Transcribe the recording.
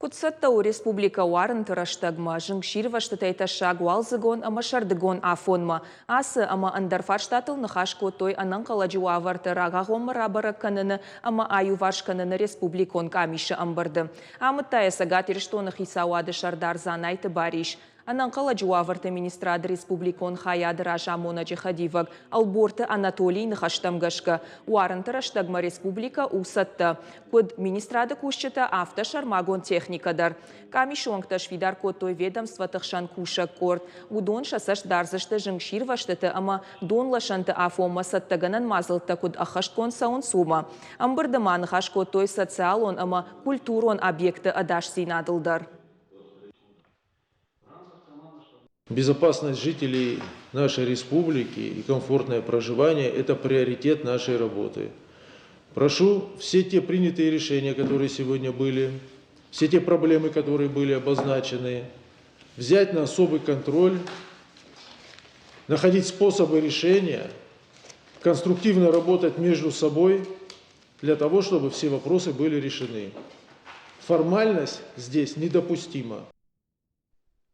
Куыд цӕттӕ у республикӕ уарынты рӕстӕгмӕ, зынгсирвӕзтытӕй тӕссаг уалдзыгон ӕмӕ сӕрдыгон афонмӕ? Ацы ӕмӕ ӕндӕр фарстатыл ныхас кодтой ӕнӕнхъӕлӕджы уавӕрты рагагъоммӕ рабӕрӕг кӕныны ӕмӕ аиуварс кӕныны республикон къамисы ӕмбырды. Амыдта йӕ Цӕгат Ирыстоны хицауады сӕрдар Дзанайты Барис. Ӕнӕнхъӕлӕджы уавӕрты министрады республикон хайады разамонӕджы хӕдивӕг Ӕлборты Анатолийы ныхӕстӕм гӕсгӕ, уарынты рӕстӕгмӕ республикӕ у цӕттӕ, куыд министрады кусджытӕ, афтӕ сӕрмагонд техникӕ дӕр. Къамисы уӕнгтӕ сфидар кодтой ведомствоты хсӕн кусӕг къорд. Уыдон сӕ цӕст дардзысты зынгсирвӕзтыты ӕмӕ донласӕнты афонмӕ цӕттӕгӕнӕн мадзӕлттӕ куыд ӕххӕстгонд цӕуынц, уымӕ. Ӕмбырды ма ныхас кодтой социалон ӕмӕ культурон объектты ӕдасдзинадыл дӕр. Безопасность жителей нашей республики и комфортное проживание – это приоритет нашей работы. Прошу все те принятые решения, которые сегодня были, все те проблемы, которые были обозначены, взять на особый контроль, находить способы решения, конструктивно работать между собой для того, чтобы все вопросы были решены. Формальность здесь недопустима.